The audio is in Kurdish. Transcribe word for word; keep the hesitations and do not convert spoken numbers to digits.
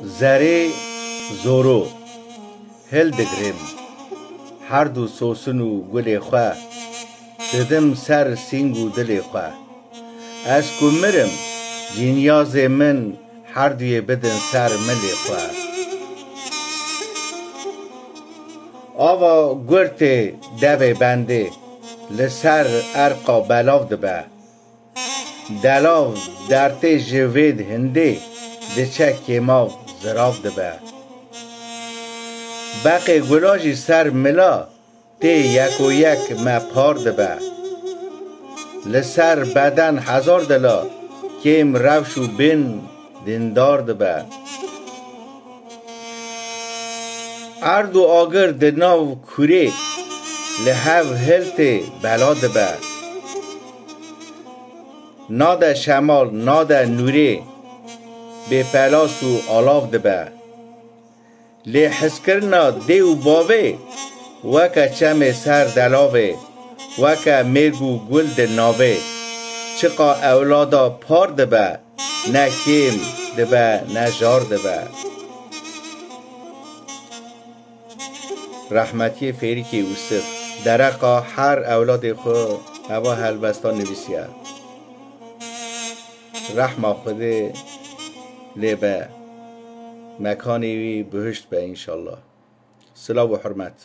Zerê zoro hildigirim, her du sosin û gulê xwe didim ser sîng û dilê xwe. Ez ku mirim, cînyazê min her duyê bidin ser milê xwe. Ava gurtê devê bendê li ser erqa belav dibe. Delav dertê ji vê hindê diçe kêmav zirav dibe. Beqê gula jî ser mila tê yeko yek me par dibe. Li ser beden hezar dila kêm rewş û bin dindar dibe. Erd û agir di nav kurê li hev hiltê bela dibe. Nade şemal, nade nûrê, bêpelas û alav dibe. Lê hizkirina dê û bavê, weke çemê ser delavê, weke mêrg û gul di navê. Çiqa ewlada par dibe, ne kêm dibe, ne jar dibe. Rehmetiyê Fêrîkê Ûsif dereqa her ewladê xwe eva helbesta nivîsiye. Rehma Xwedê lê be. Mekanê wî bihişt be înşallah. Silav û hurmet.